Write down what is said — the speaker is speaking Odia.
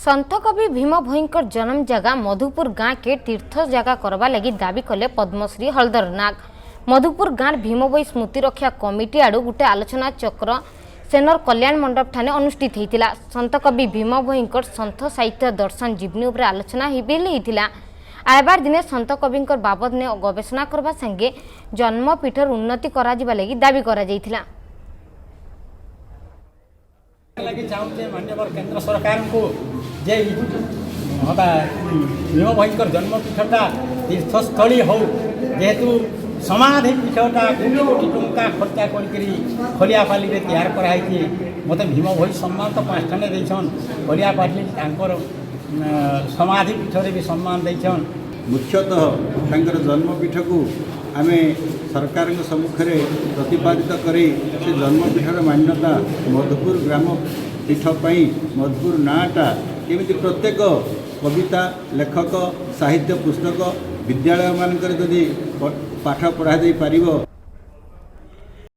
ସନ୍ଥକବି ଭୀମ ଭୋଇଙ୍କର ଜନ୍ମ ଜାଗା ମଧୁପୁର ଗାଁକେ ତୀର୍ଥ ଜାଗା କରବା ଲାଗି ଦାବି କଲେ ପଦ୍ମଶ୍ରୀ ହଳଧର ନାଗ। ମଧୁପୁର ଗାଁର ଭୀମଭୋଇ ସ୍ମୃତି ରକ୍ଷା କମିଟି ଆଡ଼ୁ ଗୋଟେ ଆଲୋଚନା ଚକ୍ର ସେନର କଲ୍ୟାଣ ମଣ୍ଡପ ଠାନେ ଅନୁଷ୍ଠିତ ହେଇଥିଲା। ସନ୍ଥକବି ଭୀମ ଭୋଇଙ୍କର ସନ୍ଥ ସାହିତ୍ୟ, ଦର୍ଶନ, ଜୀବନୀ ଉପରେ ଆଲୋଚନା ହେଇଥିଲା। ଆଇବାର ଦିନେ ସନ୍ଥ କବିଙ୍କର ବାବଦ ନେ ଗବେଷଣା କରବା ସାଙ୍ଗେ ଜନ୍ମପୀଠର ଉନ୍ନତି କରାଯିବା ଲାଗି ଦାବି କରାଯାଇଥିଲା। ଲାଗି ଚାହୁଁଛେ ମାନ୍ୟବର କେନ୍ଦ୍ର ସରକାରଙ୍କୁ ଯେ ହବା ଭୀମ ଭୋଇଙ୍କର ଜନ୍ମପୀଠଟା ତୀର୍ଥସ୍ଥଳୀ ହଉ। ଯେହେତୁ ସମାଧି ପୀଠଟା କୋଟି କୋଟି ଟଙ୍କା ଖର୍ଚ୍ଚା କରିକିରି ଖଲିଆପାଲିରେ ତିଆରି କରାହେଇଛି। ମୋତେ ଭୀମ ଭୋଇ ସମ୍ମାନ ତ 5ଠାନେ ଦେଇଛନ୍, ଖଲିଆପାଲି ତାଙ୍କର ସମାଧି ପୀଠରେ ବି ସମ୍ମାନ ଦେଇଛନ୍। ମୁଖ୍ୟତଃ ତାଙ୍କର ଜନ୍ମପୀଠକୁ ଆମେ ସରକାରଙ୍କ ସମ୍ମୁଖରେ ପ୍ରତିପାଦିତ କରି ସେ ଜନ୍ମପୀଠର ମାନ୍ୟତା ମଧୁପୁର ଗ୍ରାମ ପୀଠ ପାଇଁ ମଧୁପୁର ନାଁଟା କେମିତି ପ୍ରତ୍ୟେକ କବିତା ଲେଖକ, ସାହିତ୍ୟ ପୁସ୍ତକ, ବିଦ୍ୟାଳୟମାନଙ୍କରେ ଯଦି ପାଠ ପଢ଼ାଯାଇ ପାରିବ।